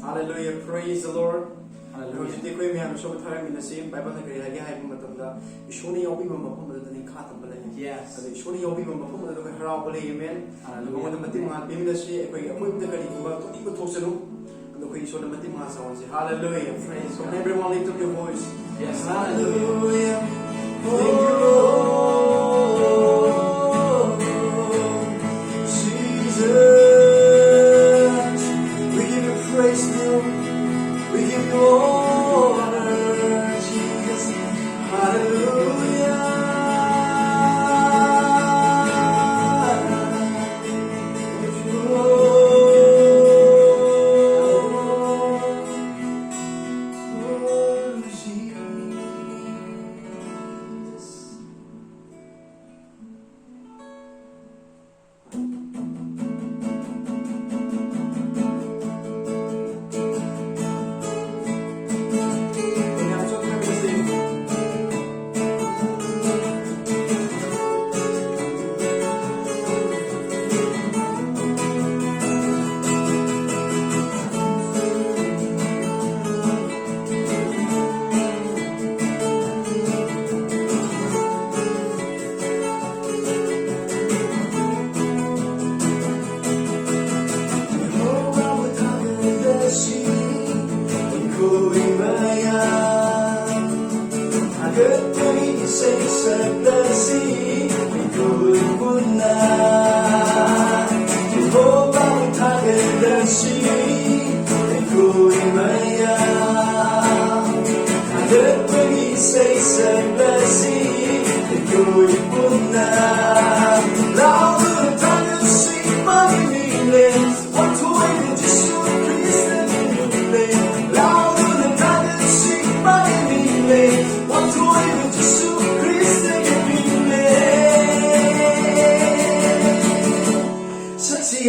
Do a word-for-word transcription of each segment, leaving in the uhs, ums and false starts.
Hallelujah, praise the Lord.ꯍꯧꯖꯤꯛꯇꯤ ꯑꯩꯈꯣꯏ ꯃꯌꯥꯝ ꯏꯁꯣꯔꯕꯨ ꯊꯥꯒꯠꯃꯤꯟꯅꯁꯤ꯫ ꯕꯥꯏꯕꯜꯅ ꯀꯔꯤ ꯍꯥꯏꯒꯦ ꯍꯥꯏꯕ ꯃꯇꯝꯗ, ꯏꯁꯣꯔꯅ ꯌꯥꯎꯕꯤꯕ ꯃꯐꯝ ꯑꯗꯨꯗ ꯅꯤꯡꯈꯥ ꯇꯝꯕ ꯂꯩ꯫ Yes. ꯑꯗꯣ ꯏꯁꯣꯔꯅ ꯌꯥꯎꯕꯤꯕ ꯃꯐꯝ ꯑꯗꯨꯗ ꯑꯩꯈꯣꯏ ꯍꯔꯥꯎꯕ ꯂꯩ꯫ Amen. Hallelujah. ꯃꯉꯣꯟꯗ ꯃꯇꯤꯛ ꯃꯉꯥ ꯄꯤꯃꯤꯟꯅꯁꯤ꯫ ꯑꯩꯈꯣꯏꯒꯤ ꯑꯀꯣꯏꯕꯗ ꯀꯔꯤꯒꯨꯝꯕ ꯊꯣꯛꯅꯤꯡꯕ ꯊꯣꯛꯁꯅꯨ, ꯑꯗꯣ ꯑꯩꯈꯣꯏ ꯏꯁꯣꯔꯗ ꯃꯇꯤꯛ ꯃꯉꯥ ꯆꯥꯎꯍꯟꯁꯤ꯫ Hallelujah, praise God. Everyone lift up your voice. Yes, hallelujah. Hallelujah. Thank you, Lord. Jesus, we give you praise, Lord. We give you honor, Jesus. Hallelujah. We give you glory, Jesus.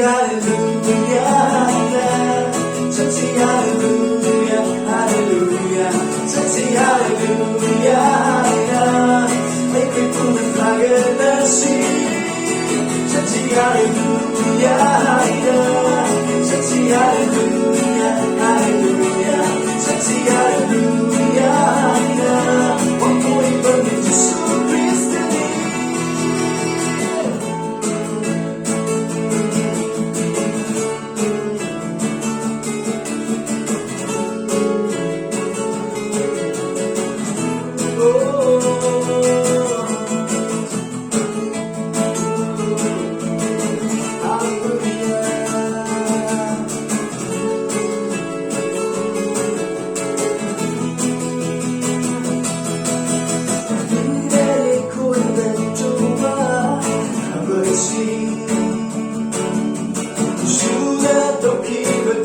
Hallelujah, hallelujah, hallelujah, hallelujah, hallelujah. Hallelujah, hallelujah, hallelujah, hallelujah.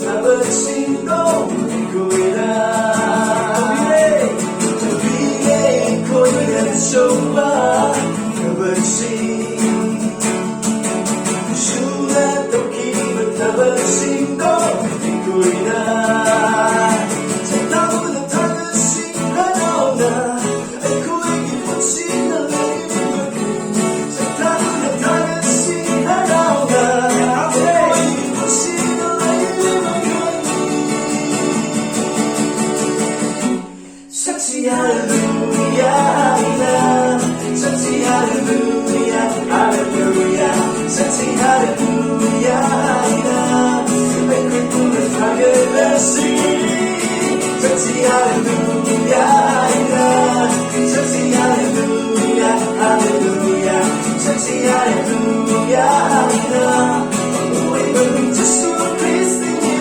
ꯊꯕꯛꯁꯤꯡꯗꯣ ꯑꯩꯈꯣꯏꯅ ꯇꯧꯕꯤꯔꯦ, ꯇꯧꯕꯤꯔꯦ ꯑꯩꯈꯣꯏꯅ ꯑꯆꯧꯕ ꯊꯕꯛꯁꯤꯡ꯫ ꯌꯤꯁꯨꯅ ꯇꯧꯈꯤꯕ ꯊꯕꯛꯁꯤꯡꯗꯣ ꯑꯩꯈꯣꯏꯅ ꯁꯛꯇꯥꯛꯇꯨꯅ ꯊꯥꯒꯠꯁꯤ ꯍꯔꯥꯎꯅ꯫ ꯑꯩꯈꯣꯏꯒꯤ ꯄꯨꯟꯁꯤꯗ ꯂꯩꯔꯤꯕ ꯁꯛꯇꯥꯛꯇꯨꯅ ꯊꯥꯒꯠꯁꯤ ꯍꯔꯥꯎꯅ꯫ ꯑꯩꯈꯣꯏꯒꯤ ꯄꯨꯟꯁꯤꯗ ꯂꯩꯔꯤꯕ ꯁꯛꯁꯤ ꯍꯜꯂꯦꯂꯨꯌꯥ ꯍꯥꯏꯅ, ꯁꯛꯁꯤ ꯍꯜꯂꯦꯂꯨꯌꯥ, ꯍꯜꯂꯦꯂꯨꯌꯥ, ꯁꯛꯁꯤ ꯍꯜꯂꯦꯂꯨꯌꯥ ꯍꯥꯏꯅ, ꯑꯩꯈꯣꯏ ꯄꯨꯟꯅ ꯊꯥꯒꯠꯂꯁꯤ꯫ ꯁꯛꯁꯤ ꯍꯜꯂꯦꯂꯨꯌꯥ ꯍꯥꯏꯅ, ꯁꯛꯁꯤ ꯍꯜꯂꯦꯂꯨꯌꯥ, ꯍꯜꯂꯦꯂꯨꯌꯥ, ꯁꯛꯁꯤ ꯍꯜꯂꯦꯂꯨꯌꯥ ꯍꯥꯏꯅ, ꯑꯣꯏꯕ ꯖꯤꯁꯨ ꯈ꯭ꯔꯤꯁꯇꯅꯤ꯫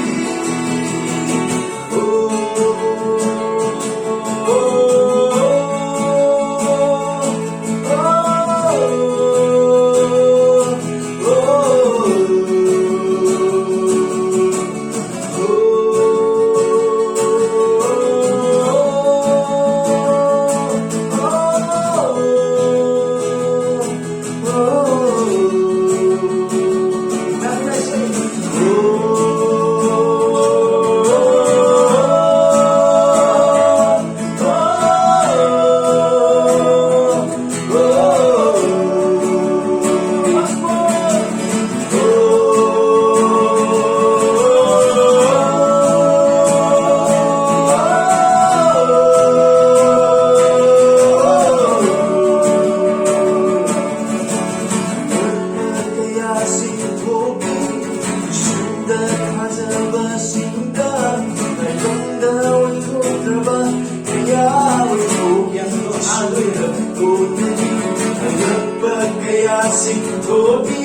ꯀꯌꯥꯁꯤꯡ ꯊꯣꯛꯏ, ꯌꯤꯁꯨꯗ ꯊꯥꯖꯕꯁꯤꯡꯗ, ꯂꯥꯏꯕꯨꯡꯗ ꯑꯣꯏꯊꯣꯛꯇ꯭ꯔꯕ ꯀꯌꯥ ꯑꯣꯏꯊꯣꯛꯏ꯫ ꯌꯤꯁꯨꯗ ꯀꯣꯟꯅꯔꯤ, ꯑꯉꯛꯄ ꯀꯌꯥꯁꯤꯡ ꯊꯣꯛꯏ,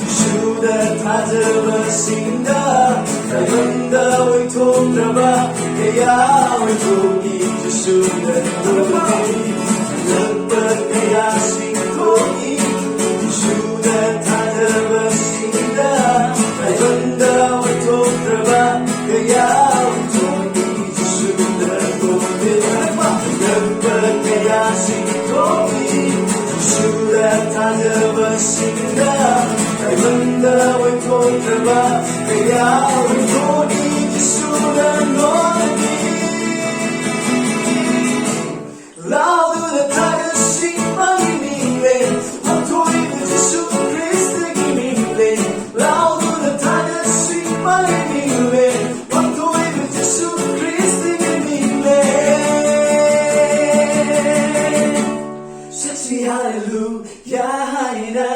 ꯌꯤꯁꯨꯗ ꯊꯥꯖꯕꯁꯤꯡꯗ, ꯂꯥꯏꯕꯨꯡꯗ ꯑꯣꯏꯊꯣꯛꯇ꯭ꯔꯕ ꯀꯌꯥ ꯑꯣꯏꯊꯣꯛꯏ꯫ ꯌꯤꯁꯨꯗ ꯀꯣꯟꯅꯔꯤ, ꯑꯉꯛꯄ ꯀꯌꯥꯁꯤꯡ ꯊꯣꯛꯏ, ꯌꯤꯁꯨꯗ ꯊꯥꯖꯕꯁꯤꯡꯗ, ꯂꯥꯏꯕꯨꯡꯗ ꯑꯣꯏꯊꯣꯛ ꯊꯣꯛꯇ꯭ꯔꯕ ꯀꯌꯥ ꯎꯠꯊꯣꯛꯏ ꯖꯤꯁꯨꯗ ꯇꯣꯟꯗꯦꯕ꯫ ꯑꯉꯛꯄ ꯀꯌꯥꯁꯤꯡ ꯊꯣꯛꯏ ꯖꯤꯁꯨꯗ ꯊꯥꯖꯕꯁꯤꯡꯗ꯫ ꯇꯥꯏꯕꯪꯗ ꯑꯣꯏꯊꯣꯛꯇ꯭ꯔꯕ ꯀꯌꯥ ꯎꯠꯊꯣꯛꯏ ꯖꯤꯁꯨꯗ ꯅꯣꯜꯂꯤ꯫ ꯂꯥꯎꯗꯨꯅ ꯊꯥꯒꯠꯁꯤ ꯃꯥꯒꯤ ꯃꯤꯡꯂꯦꯟ, ꯂꯧꯊꯣꯛꯏꯕ ꯖꯤꯁꯨ ꯈ꯭ꯔꯤꯁꯇꯒꯤ ꯃꯤꯡꯂꯦꯟ꯫ ꯂꯥꯎꯗꯨꯅ ꯊꯥꯒꯠꯁꯤ ꯃꯥꯒꯤ ꯃꯤꯡꯂꯦꯟ, ꯂꯧꯊꯣꯛꯏꯕ ꯖꯤꯁꯨ ꯈ꯭ꯔꯤꯁꯇꯒꯤ ꯃꯤꯡꯂꯦꯟ꯫ ꯁꯛꯁꯤ ꯍꯥꯂꯦꯂꯨꯌꯥ ꯍꯥꯏꯅ,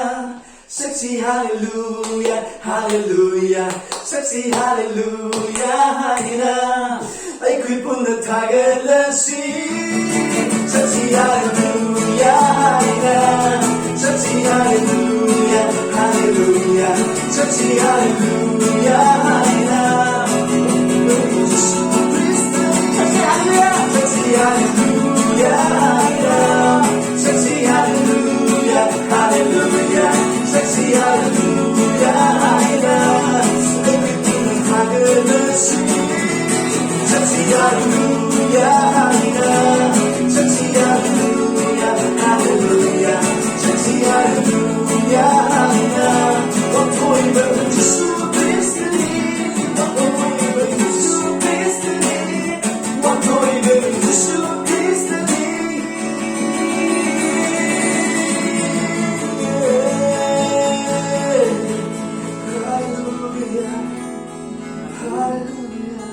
ꯁꯛꯁꯤ ꯍꯥꯂꯦꯂꯨꯌꯥ, ꯍꯥꯂꯦꯂꯨꯌꯥ, ꯁꯛꯁꯤ ꯍꯥꯂꯦꯂꯨꯌꯥ ꯍꯥꯏꯅ ꯑꯩꯈꯣꯏ ꯄꯨꯟꯅ ꯊꯥꯒꯠꯂꯁꯤ꯫ ꯁꯛꯁꯤ ꯍꯥꯂꯦꯂꯨꯌꯥ ꯍꯥꯏꯅ, ꯁꯛꯁꯤ ꯍꯥꯂꯦꯂꯨꯌꯥ, ꯍꯥꯂꯦꯂꯨꯌꯥ, ꯁꯛꯁꯤ ꯍꯥꯂꯦꯂꯨꯌꯥ ꯍꯥꯏꯅ꯫ ꯁꯛꯁꯤ ꯍꯥꯂꯦꯂꯨꯌꯥ, ꯁꯛꯁꯤ ꯍꯥꯂꯦꯂꯨꯌꯥ ꯍꯥꯏꯅ, ꯁꯛꯁꯤ ꯍꯥꯂꯦꯂꯨꯌꯥ, ꯍꯥꯂꯦꯂꯨꯌꯥ, ꯁꯛꯁꯤ ꯍꯥꯂꯦꯂꯨꯌꯥ ꯍꯥꯏꯅ ꯑꯩꯈꯣꯏ ꯄꯨꯟꯅ ꯊꯥꯒꯠꯂꯁꯤ꯫ ꯁꯛꯁꯤ ꯍꯥꯂꯦꯂꯨꯌꯥ ꯍꯥꯏꯅ, ꯁꯛꯁꯤ ꯍꯥꯂꯦꯂꯨꯌꯥ, ꯍꯥꯂꯦꯂꯨꯌꯥ, ꯁꯛꯁꯤ ꯍꯥꯂꯦꯂꯨꯌꯥ ꯍꯥꯏꯅ ꯂꯧꯊꯣꯛꯏꯕ ꯖꯤꯁꯨ ꯈ꯭ꯔꯤꯁꯇꯅꯤ, ꯂꯧꯊꯣꯛꯏꯕ ꯖꯤꯁꯨ ꯈ꯭ꯔꯤꯁꯇꯅꯤ, ꯂꯧꯊꯣꯛꯏꯕ ꯖꯤꯁꯨ ꯈ꯭ꯔꯤꯁꯇꯅꯤ꯫ Hallelujah, hallelujah.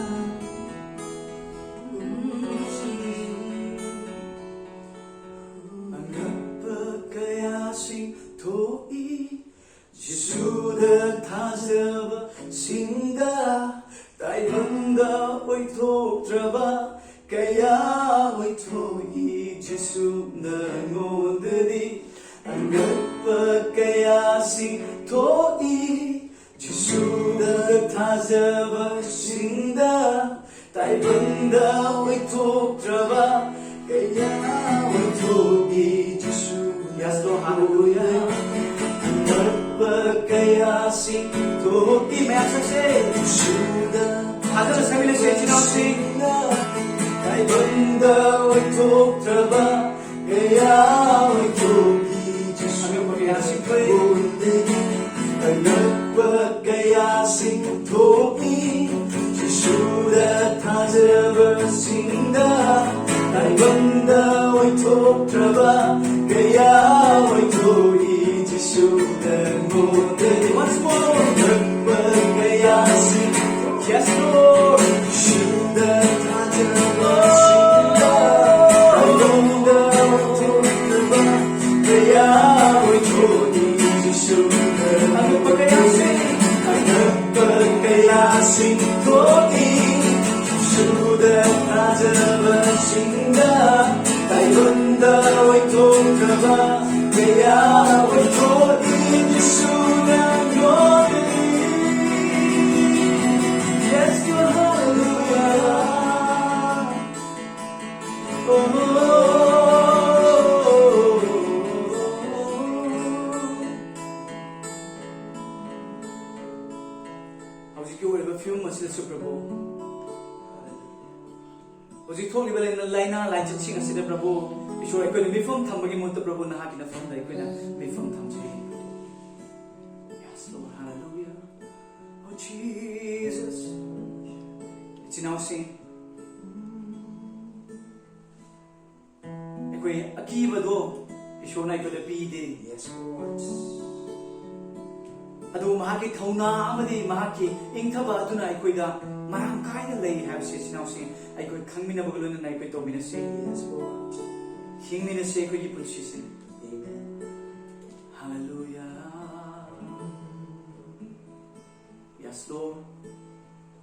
ꯑꯉꯛꯄ ꯀꯌꯥꯁꯤꯡ ꯊꯣꯛꯏ ꯖꯤꯁꯨꯗ ꯊꯥꯖꯕꯁꯤꯡꯗ꯫ ꯇꯥꯏꯕꯪꯗ ꯑꯣꯏꯊꯣꯛꯇ꯭ꯔꯕ ꯀꯌꯥ ꯑꯣꯏꯊꯣꯛꯏ ꯖꯤꯁꯨ ꯅꯉꯣꯟꯗꯗꯤ꯫ ꯑꯉꯛꯄ ꯀꯌꯥꯁꯤꯡ ꯊꯣꯛꯏ ꯖꯤꯁꯨꯗ ꯊꯥꯖꯕꯁꯤꯡꯗ꯫ ꯇꯥꯏꯕꯪꯗ ꯑꯣꯏꯊꯣꯛꯇ꯭ꯔꯕ ꯀꯌꯥ ꯑꯣꯏꯊꯣꯛꯏ ꯖꯤꯁꯨ꯫ Yes, Lord, hallelujah. ꯑꯉꯛꯄ ꯀꯌꯥꯁꯤꯡ ꯊꯣꯛꯏ ꯃꯌꯥꯝ ꯁꯛꯁꯦ꯫ ꯊꯣꯛꯇ꯭ꯔꯕ ꯀꯌꯥ ꯑꯣꯏꯊꯣꯛꯏ ꯖꯤꯁꯨ ꯑꯉꯛꯄ ꯀꯌꯥꯁꯤꯡ ꯊꯣꯛꯏ꯫ ꯑꯉꯛꯄ ꯀꯌꯥꯁꯤꯡ ꯊꯣꯛꯏ ꯖꯤꯁꯨꯗ ꯊꯥꯖꯕꯁꯤꯡꯗ꯫ ꯇꯥꯏꯕꯪꯗ ꯑꯣꯏꯊꯣꯛꯇ꯭ꯔꯕ ꯀꯌꯥ ꯑꯣꯏꯊꯣꯛꯏ ꯖꯤꯁꯨ ꯅꯪꯉꯣꯟꯗ꯫ Once more. ꯑꯉꯛꯄ ꯀꯌꯥꯁꯤꯡ Yes, Lord. ꯌꯦꯁꯨꯗ ꯊꯥꯖꯕꯁꯤꯡꯗ ꯑꯩꯉꯣꯟꯗ ꯑꯣꯏꯊꯣꯛꯇꯕ ꯀꯌꯥ ꯑꯣꯏꯊꯣꯛꯏ ꯌꯦꯁꯨꯗ꯫ ꯑꯉꯛꯄ ꯀꯌꯥꯁꯤꯡ, ꯑꯉꯛꯄ ꯀꯌꯥꯁꯤꯡ ꯊꯣꯛꯏ ꯌꯦꯁꯨꯗ ꯊꯥꯖꯕꯁꯤꯡꯗ꯫ ꯇꯥꯏꯕꯪꯗ ꯑꯣꯏꯊꯣꯛꯇꯕ ꯀꯌꯥ ꯑꯣꯏꯊꯣꯛꯏ ꯌꯦꯁꯨ ꯅꯪꯉꯣꯟꯗꯗꯤ꯫ Yes, Lord, hallelujah. Oh. ꯍꯧꯖꯤꯛꯀꯤ ꯑꯣꯏꯔꯤꯕ ꯐꯤꯕꯝ ꯑꯁꯤꯗꯁꯨ ꯄ꯭ꯔꯚꯨ, ꯍꯧꯖꯤꯛ ꯊꯣꯛꯂꯤꯕ ꯂꯥꯏꯅꯥ, ꯂꯥꯏꯅꯥ ꯂꯥꯏꯆꯠꯁꯤꯡ ꯑꯁꯤꯗ ꯄ꯭ꯔꯚꯨ, ꯏꯁꯣꯔ, ꯑꯩꯈꯣꯏꯅ ꯃꯤꯐꯝ ꯊꯝꯕꯒꯤ ꯃꯍꯨꯠꯇ ꯄ꯭ꯔꯚꯨ, ꯅꯍꯥꯛꯀꯤ ꯅꯐꯝꯗ ꯑꯩꯈꯣꯏꯅ ꯃꯤꯐꯝ ꯊꯝꯖꯔꯤ꯫ Yes, Lord, hallelujah. Oh, Jesus. ꯏꯆꯤꯟ ꯏꯅꯥꯎꯁꯤꯡ, ꯑꯩꯈꯣꯏ ꯑꯀꯤꯕꯗꯣ ꯏꯁꯣꯔꯅ ꯑꯩꯈꯣꯏꯗ ꯄꯤꯗꯦ꯫ Yes, Lord. ꯑꯗꯨꯕꯨ ꯃꯍꯥꯛꯀꯤ ꯊꯧꯅꯥ ꯑꯃꯗꯤ ꯃꯍꯥꯛꯀꯤ ꯏꯪꯊꯕ ꯑꯗꯨꯅ ꯑꯩꯈꯣꯏꯗ ꯃꯔꯥꯡ ꯀꯥꯏꯅ ꯂꯩ ꯍꯥꯏꯕꯁꯤ ꯏꯆꯤꯟ ꯏꯅꯥꯎꯁꯤꯡ ꯑꯩꯈꯣꯏ ꯈꯪꯃꯤꯟꯅꯕꯒ ꯂꯣꯏꯅꯅ ꯑꯩꯈꯣꯏ ꯇꯧꯃꯤꯟꯅꯁꯤ꯫ Yes, Lord. ꯍꯤꯡꯃꯤꯟꯅꯁꯤ ꯑꯩꯈꯣꯏꯒꯤ ꯄꯨꯟꯁꯤꯁꯦ꯫ Amen. Hallelujah. Yes, Lord.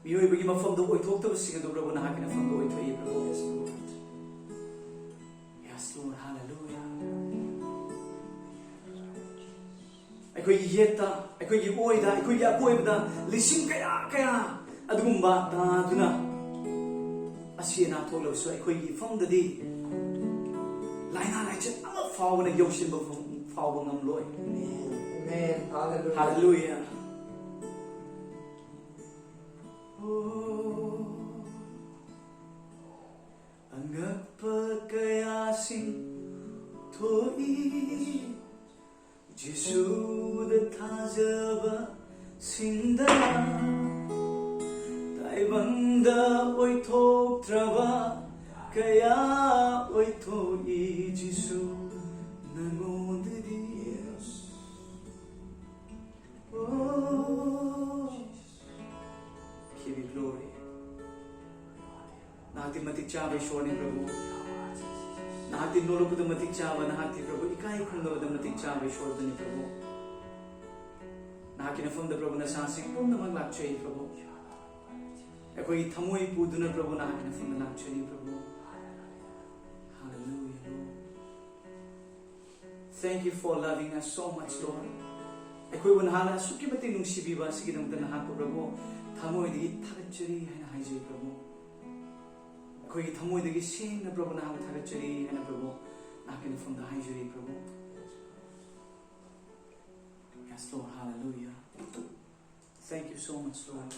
ꯃꯤꯑꯣꯏꯕꯒꯤ ꯃꯐꯝꯗ ꯑꯣꯏꯊꯣꯛꯇꯕꯁꯤꯡ ꯑꯗꯨ ꯄ꯭ꯔꯚꯨ ꯅꯍꯥꯛꯀꯤ ꯃꯐꯝꯗ ꯑꯣꯏꯊꯣꯛꯏ ꯄ꯭ꯔꯚꯨ꯫ Yes, Lord. Yes, Lord. Hallelujah. ꯑꯩꯈꯣꯏꯒꯤ ꯌꯦꯠꯇ, ꯑꯩꯈꯣꯏꯒꯤ ꯑꯣꯏꯗ, ꯑꯩꯈꯣꯏꯒꯤ ꯑꯀꯣꯏꯕꯗ ꯂꯤꯁꯤꯡ ꯀꯌꯥ ꯀꯌꯥ ꯑꯗꯨꯒꯨꯝꯕ ꯇꯥꯗꯨꯅ ꯑꯁꯤ ꯑꯅꯥ ꯊꯣꯛꯂꯕꯁꯨ ꯑꯩꯈꯣꯏꯒꯤ ꯏꯐꯝꯗꯗꯤ ꯂꯥꯏꯅꯥ ꯂꯥꯏꯆꯠ ꯑꯃ ꯐꯥꯎꯕꯅ ꯌꯧꯁꯤꯟꯕ ꯐꯥꯎꯕ ꯉꯝꯂꯣꯏ꯫ Amen. Hallelujah. Hallelujah. Oh, ꯑꯉꯛꯄ ꯀꯌꯥ ꯑꯣꯏꯊꯣꯛꯇ꯭ꯔꯕ ꯀꯌꯥ ꯑꯣꯏꯊꯣꯛꯏ ꯖꯤꯁꯨ ꯅꯉꯣꯟꯗꯗꯤ꯫ Oh, give you glory. ꯅꯍꯥꯛꯇꯤ ꯃꯇꯤꯛ ꯆꯥꯕ ꯏꯁꯣꯔꯅꯤ ꯄ꯭ꯔꯚꯨ꯫ ꯅꯍꯥꯛꯇꯤ ꯅꯣꯂꯨꯛꯄꯗ ꯃꯇꯤꯛ ꯆꯥꯕ, ꯅꯍꯥꯛꯇꯤ ꯄ꯭ꯔꯚꯨ ꯏꯀꯥꯏ ꯈꯨꯝꯅꯕꯗ ꯃꯇꯤꯛ ꯆꯥꯕ ꯏꯁꯣꯔꯗꯨꯅꯤ ꯄ꯭ꯔꯚꯨ꯫ ꯅꯍꯥꯛꯀꯤ ꯅꯐꯝꯗ ꯄ꯭ꯔꯚꯨ ꯅꯆꯥꯁꯤꯡ ꯄꯨꯝꯅꯃꯛ ꯂꯥꯛꯆꯩ ꯄ꯭ꯔꯚꯨ꯫ ꯑꯩꯈꯣꯏꯒꯤ ꯊꯃꯣꯏ ꯄꯨꯗꯨꯅ ꯄ꯭ꯔꯚꯨ ꯅꯍꯥꯛꯀꯤ ꯅꯐꯝꯗ ꯂꯥꯛꯆꯔꯤ ꯄ꯭ꯔꯚꯨ꯫ Hallelujah, Lord. Thank you for loving us so much, Lord. ꯑꯩꯈꯣꯏꯕꯨ ꯅꯍꯥꯛꯅ ꯑꯁꯨꯛꯀꯤ ꯃꯇꯤꯛ ꯅꯨꯡꯁꯤꯕꯤꯕ ꯑꯁꯤꯒꯤꯗꯃꯛꯇ ꯅꯍꯥꯛꯄꯨ ꯄ꯭ꯔꯚꯨ ꯊꯃꯣꯏꯗꯒꯤ ꯊꯥꯒꯠꯆꯔꯤ ꯍꯥꯏꯅ ꯍꯥꯏꯖꯩ ꯄ꯭ꯔꯚꯨ꯫ ꯑꯩꯈꯣꯏꯒꯤ ꯊꯃꯣꯏꯗꯒꯤ ꯁꯦꯡꯅ ꯄ꯭ꯔꯚꯨ ꯅꯍꯥꯛꯄꯨ ꯊꯥꯒꯠꯆꯔꯤ ꯍꯥꯏꯅ ꯄ꯭ꯔꯚꯨ ꯅꯍꯥꯛꯀꯤ ꯅꯐꯝꯗ ꯍꯥꯏꯖꯔꯤ ꯄ꯭ꯔꯚꯨ꯫ Yes, Lord. Hallelujah. Thank you so much, Lord.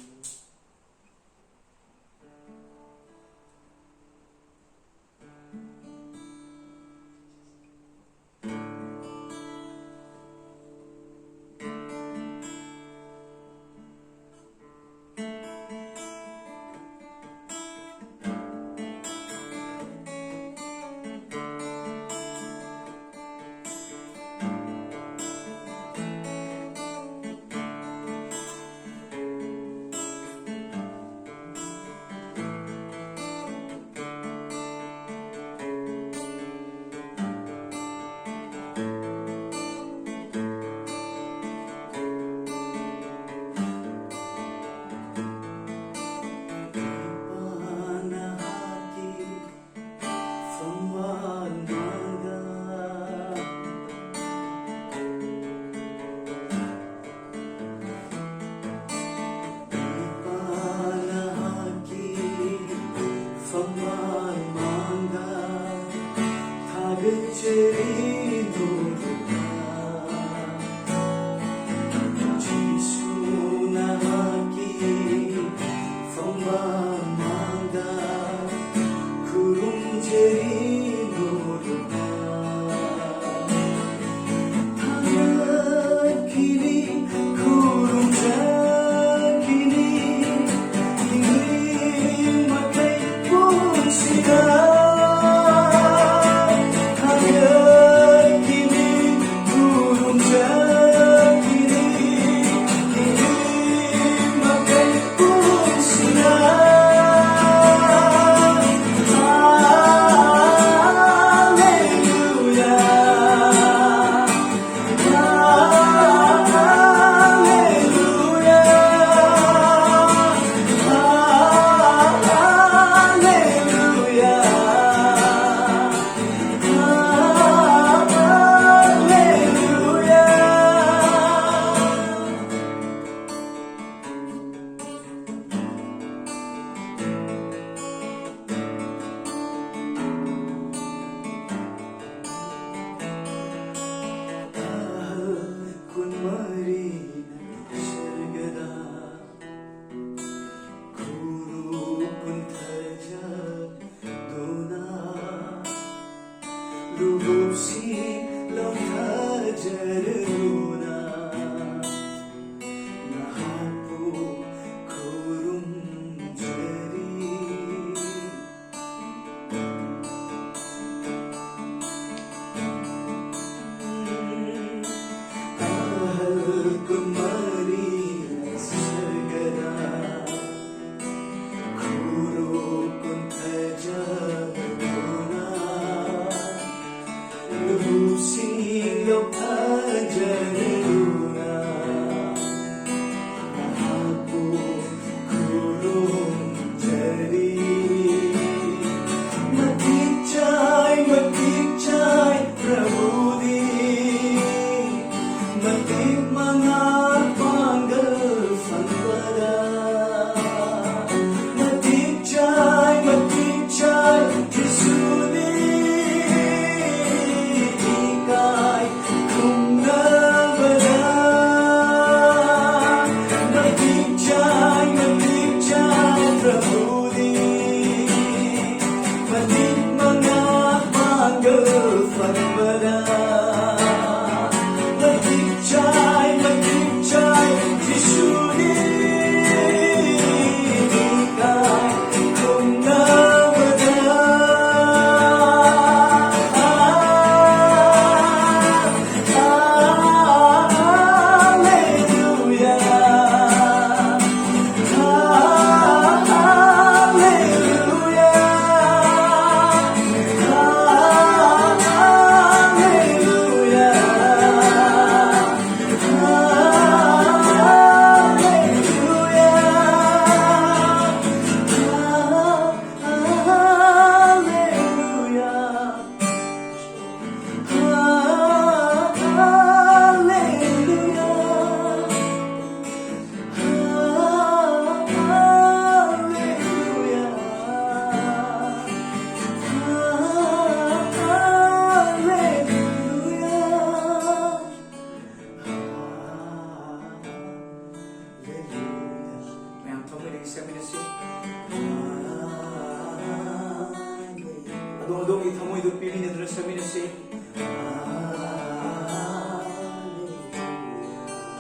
ꯑꯗꯣꯝ ꯑꯗꯣꯝꯒꯤ ꯊꯃꯣꯏꯗꯨ ꯄꯤꯕꯤꯅꯗꯨꯅ ꯁꯛꯃꯤꯟꯅꯁꯤ꯫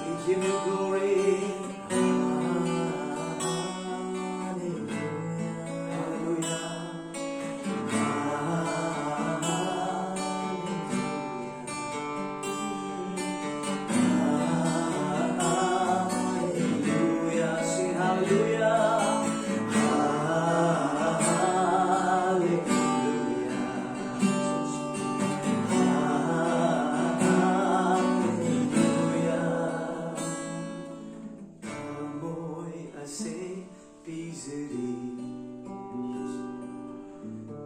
We give you glory. Hallelujah. Hallelujah. Sing hallelujah. Hallelujah. Hallelujah. ꯊꯃꯣꯏ ꯑꯁꯦ ꯄꯤꯖꯔꯤ꯫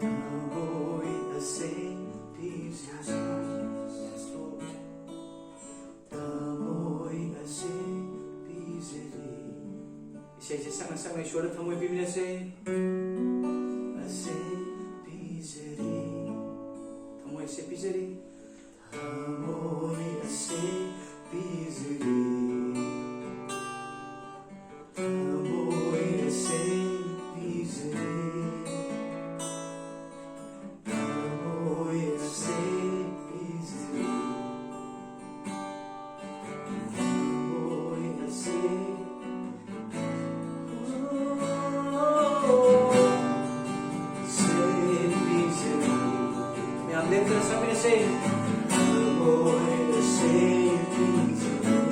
ꯊꯃꯣꯏ ꯑꯁꯦ ꯄꯤꯖꯔꯤ꯫ ꯊꯃꯣꯏ ꯑꯁꯦ ꯄꯤꯖꯔꯤ꯫ ꯏꯁꯩꯁꯦ ꯁꯛꯅ ꯁꯛꯅ ꯏꯁꯣꯔꯗ ꯊꯃꯣꯏ ꯄꯤꯕꯤꯔꯁꯦ꯫ ꯑꯁꯦ ꯄꯤꯖꯔꯤ꯫ ꯊꯃꯣꯏ ꯑꯁꯦ ꯄꯤꯖꯔꯤ꯫ ꯊꯃꯣꯏ ꯑꯁꯦ ꯄꯤꯖꯔꯤ꯫ ꯊꯃꯣꯏ ꯑꯁꯦ ꯄꯤꯖꯔꯤ꯫ ꯊꯃꯣꯏ ꯑꯁꯦ ꯄꯤꯖꯔꯤ꯫ ꯊꯃꯣꯏ ꯑꯁꯦ ꯃꯌꯥꯝ ꯂꯦꯞꯇꯨꯅ ꯁꯛꯃꯤꯟꯅꯁꯦ꯫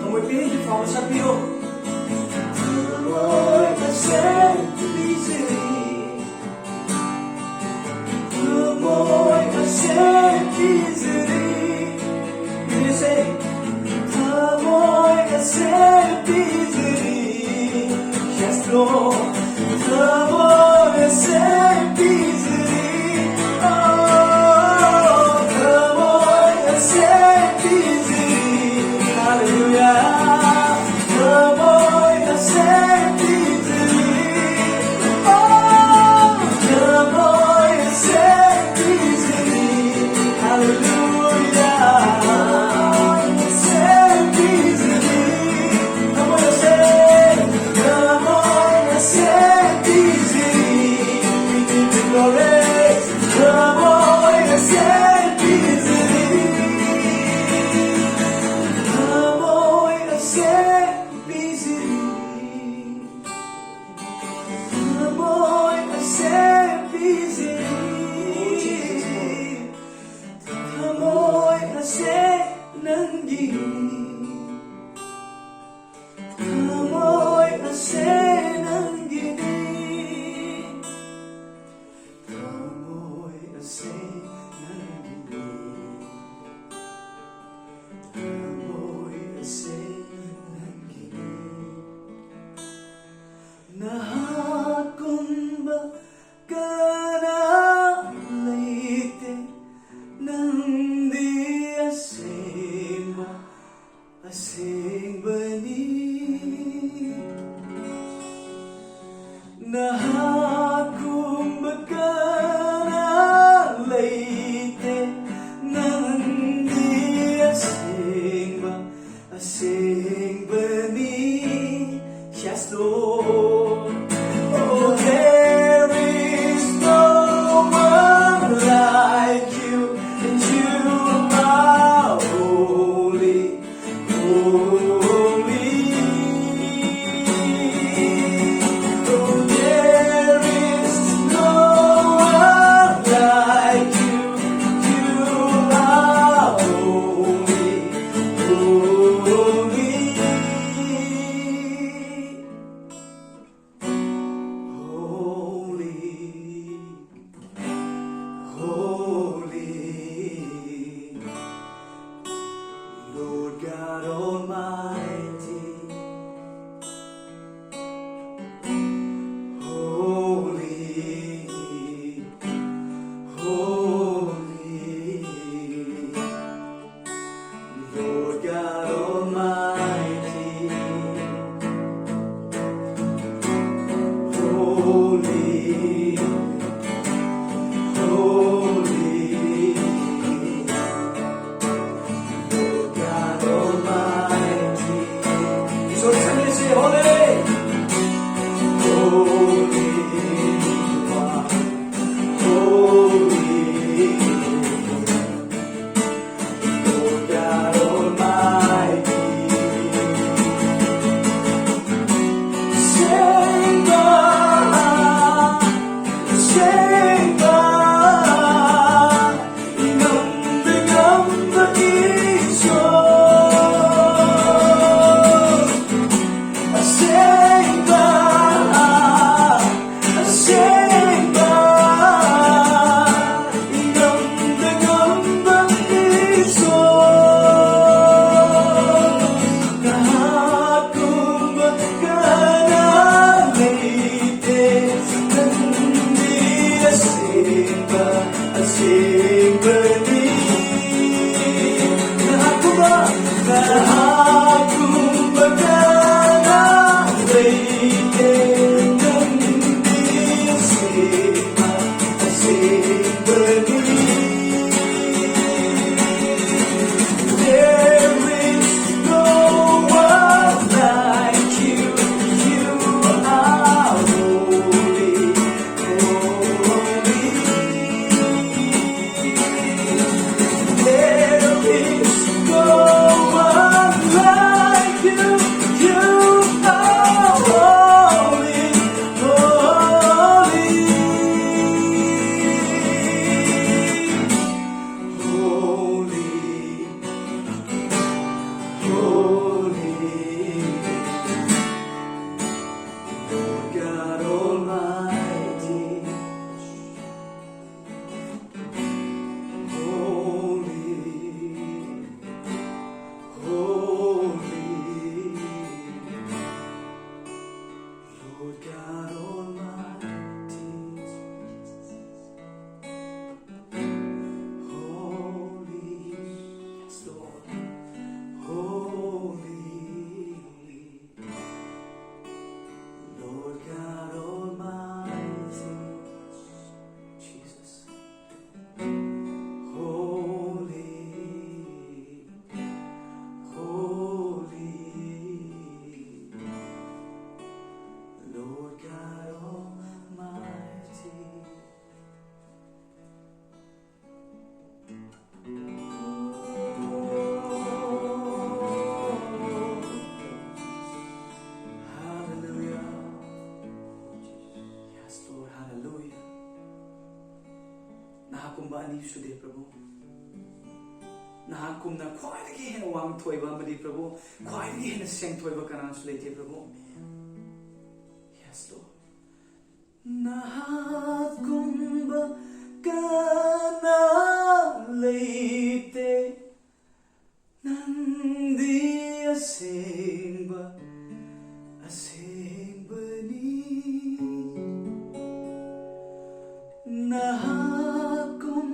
ꯊꯃꯣꯏ ꯄꯦꯟꯗ꯭ꯔꯤ ꯐꯥꯎꯕ ꯁꯛꯄꯤꯌꯨ꯫ ꯊꯃꯣꯏ ꯑꯁꯦ ꯄꯤꯖꯔꯤ꯫ Yes, Lord. ꯊꯃꯣꯏ ꯑꯁꯦ ꯄꯤꯖꯔꯤ꯫ Oh, ꯊꯃꯣꯏ ꯑꯁꯦ ꯄꯤꯖꯔꯤ꯫ Hallelujah. ꯊꯃꯣꯏ ꯑꯁꯦ ꯄꯤꯖꯔꯤ꯫ Oh, ꯊꯃꯣꯏ ꯑꯁꯦ ꯄꯤꯖꯔꯤ꯫ Hallelujah. ꯑꯁꯦ ꯄꯤꯖꯔꯤ꯫ ꯊꯃꯣꯏ ꯑꯁꯦ, ꯊꯃꯣꯏ ꯑꯁꯦ ꯅꯍꯥꯛꯀꯨꯝꯕ ꯀꯅꯥ ꯂꯩꯇꯦ, ꯅꯪꯗꯤ ꯑꯁꯦꯡꯕ, ꯑꯁꯦꯡꯕꯅꯤ꯫ ꯅꯍꯥꯛꯀꯨꯝꯕ ꯀꯅꯥ ꯂꯩꯇꯦ, ꯅꯪꯗꯤ ꯑꯁꯦꯡꯕ, ꯑꯁꯦꯡꯕꯅꯤ꯫ Yes, Lord. Oh, there is no one like you, and you are holy, holy. Oh, there is no one like you, you are holy, holy. Holy, holy, Lord God Almighty. Holy, holy, Lord God Almighty. Holy, holy, Lord God Almighty. So somebody say, "Holy, holy, you are holy." Lord God Almighty. Sing God. ꯑꯁꯦꯡꯕꯅꯤ꯫ ꯅꯍꯥꯛꯀꯨꯝꯕ, ꯅꯍꯥꯛꯀꯨꯝꯕ ꯀꯅꯥ ꯂꯩꯇꯦ? ꯅꯪꯗꯤ ꯑꯁꯦꯡꯕ, ꯑꯁꯦꯡꯕꯅꯤ꯫ There is no one like you. You are holy, holy. There is no one like you. You are holy, holy, holy, holy, Lord God Almighty. Holy, holy, Lord God Almighty. Holy, yes, Lord. Holy, Lord God Almighty. Jesus. Holy, holy, Lord God Almighty. Hallelujah. Yes, Lord. Hallelujah. ꯅꯍꯥꯛꯀꯨꯝꯕ ꯑꯅꯤ ꯁꯨꯗꯦ, ꯄ꯭ꯔꯚꯨ꯫ ꯅꯍꯥꯛꯀꯨꯝꯅ ꯈ꯭ꯋꯥꯏꯗꯒꯤ ꯍꯦꯟꯅ ꯋꯥꯡꯊꯣꯏꯕ ꯑꯃꯗꯤ, ꯄ꯭ꯔꯚꯨ, ꯈ꯭ꯋꯥꯏꯗꯒꯤ ꯍꯦꯟꯅ ꯁꯦꯡꯊꯣꯏꯕ ꯀꯅꯥꯁꯨ ꯂꯩꯇꯦ, ꯄ꯭ꯔꯚꯨ꯫ Yes, Lord. ꯅꯍꯥꯛꯀꯨꯝꯕ ꯀꯅꯥ ꯂꯩꯇꯦ? ꯅꯪꯗꯤ ꯑꯁꯦꯡꯕ, ꯑꯁꯦꯡꯕꯅꯤ꯫ ꯅꯍꯥꯛꯀꯨꯝ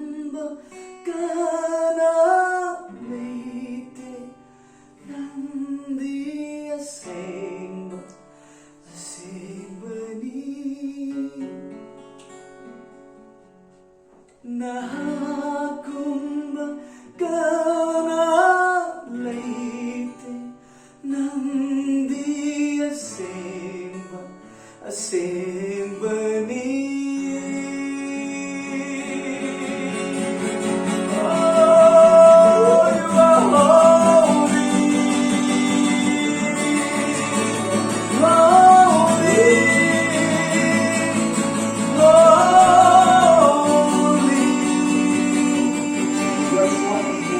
Oh, you are holy, holy, holy.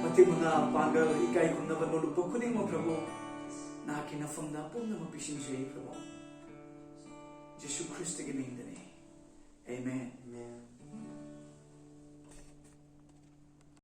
ꯃꯇꯤꯛ ꯃꯉꯥ ꯄꯥꯡꯒꯜ ꯏꯀꯥꯏ ꯈꯨꯝꯅꯕ ꯅꯣꯜꯂꯨꯛꯄ ꯈꯨꯗꯤꯡꯃꯛ ꯄ꯭ꯔꯚꯨ ꯅꯍꯥꯛꯀꯤ ꯅꯐꯝꯗ ꯄꯨꯝꯅꯃꯛ ꯄꯤꯁꯤꯟꯖꯩ ꯄ꯭ꯔꯚꯨ꯫ ꯖꯤꯁꯨ ꯈ꯭ꯔꯤꯁꯇꯒꯤ ꯃꯤꯡꯗꯅꯤ꯫ ꯑꯦꯃꯦꯟ꯫ ꯑꯦꯃꯦꯟ꯫